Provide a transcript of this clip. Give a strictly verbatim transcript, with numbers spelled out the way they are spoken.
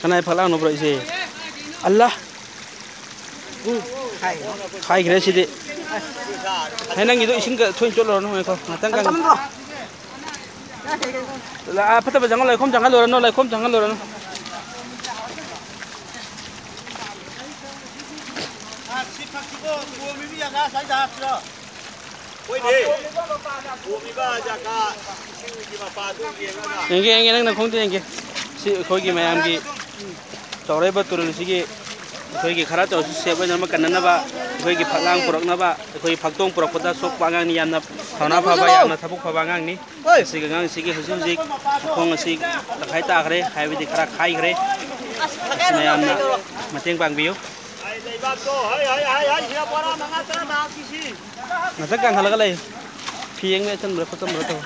ꯀꯅꯥꯏ ꯐꯛꯂꯥꯡꯅꯣ ꯄꯨꯔꯛꯏꯁꯦ? ꯑꯜꯂꯥ! ꯎꯝ, ꯍꯥꯏ꯫ ꯍꯥꯏꯈ꯭ꯔꯦ ꯁꯤꯗꯤ꯫ ꯍꯦ, ꯅꯪꯒꯤꯗꯣ ꯏꯁꯤꯡꯒ ꯊꯣꯏꯅ ꯆꯣꯠꯂꯨꯔꯅꯨ, ꯉꯥꯏꯈꯣ, ꯉꯥꯛꯇꯪ ꯀꯪ-, ꯀꯪꯍꯟꯗ꯭ꯔꯣ? ꯑꯥ, ꯐꯠꯇꯕ ꯆꯪꯍꯜꯂꯣ, ꯂꯩꯈꯣꯝ ꯆꯪꯍꯜꯂꯨꯔꯅꯨ, ꯂꯩꯈꯣꯝ ꯆꯪꯍꯜꯂꯨꯔꯅꯨ꯫ ꯍꯣꯏꯅꯦ꯫ ꯄꯣꯝꯃꯤꯕ ꯖꯒꯥ ꯏꯁꯤꯡꯒꯤ ꯃꯄꯥꯗꯨ ꯌꯦꯡꯉꯒ꯫ ꯌꯦꯡꯒꯦ, ꯌꯦꯡꯒꯦ, ꯅꯪ ꯅꯈꯣꯡꯗ ꯌꯦꯡꯒꯦ꯫ ꯁꯤ ꯑꯩꯈꯣꯏꯒꯤ ꯃꯌꯥꯝꯒꯤ ꯆꯥꯎꯔꯛꯏꯕ ꯇꯨꯔꯦꯜꯁꯤꯒꯤ ꯑꯩꯈꯣꯏꯒꯤ ꯈꯔꯇ ꯑꯣꯏꯔꯁꯨ ꯁꯦꯞ ꯑꯣꯏꯅꯕ, ꯀꯟꯅꯅꯕ, ꯑꯩꯈꯣꯏꯒꯤ ꯐꯛꯂꯥꯡ ꯄꯨꯔꯛꯅꯕ, ꯑꯩꯈꯣꯏꯒꯤ ꯐꯛꯇꯣꯡ ꯄꯨꯔꯛꯄꯗ ꯁꯣꯛꯄ ꯑꯉꯥꯡꯅꯤ꯫ ꯌꯥꯝꯅ ꯊꯧꯅꯥ ꯐꯕ, ꯌꯥꯝꯅ ꯊꯕꯛ ꯐꯕ ꯑꯉꯥꯡꯅꯤ꯫ ꯍꯣꯏ꯫ ꯃꯁꯤꯒꯤ ꯑꯉꯥꯡꯁꯤꯒꯤ ꯍꯧꯖꯤꯛ ꯍꯧꯖꯤꯛ ꯃꯈꯣꯡ ꯑꯁꯤ ꯇꯪꯈꯥꯏ ꯇꯥꯈ꯭ꯔꯦ, ꯍꯥꯏꯕꯗꯤ ꯈꯔ ꯈꯥꯏꯈ꯭ꯔꯦ꯫ ꯑꯁꯤ ꯃꯌꯥꯝꯅ ꯃꯇꯦꯡ ꯄꯥꯡꯕꯤꯌꯨ꯫ ꯂꯩꯕꯥꯛꯇꯣ, ꯍꯩ, ꯍꯩ, ꯍꯩ, ꯍꯩ, ꯁꯤꯗ ꯕꯣꯔꯥ ꯃꯉꯥ ꯇꯔꯥ ꯇꯥꯈꯤꯁꯤ꯫ ꯉꯥꯛꯇꯪ ꯀꯪꯍꯜꯂꯒ ꯂꯩ꯫ ꯐꯤ ꯌꯦꯡꯕ ꯆꯟꯕ꯭ꯔꯥ ꯈꯣꯠꯆꯟꯕ꯭ꯔꯥ ꯇꯧ꯫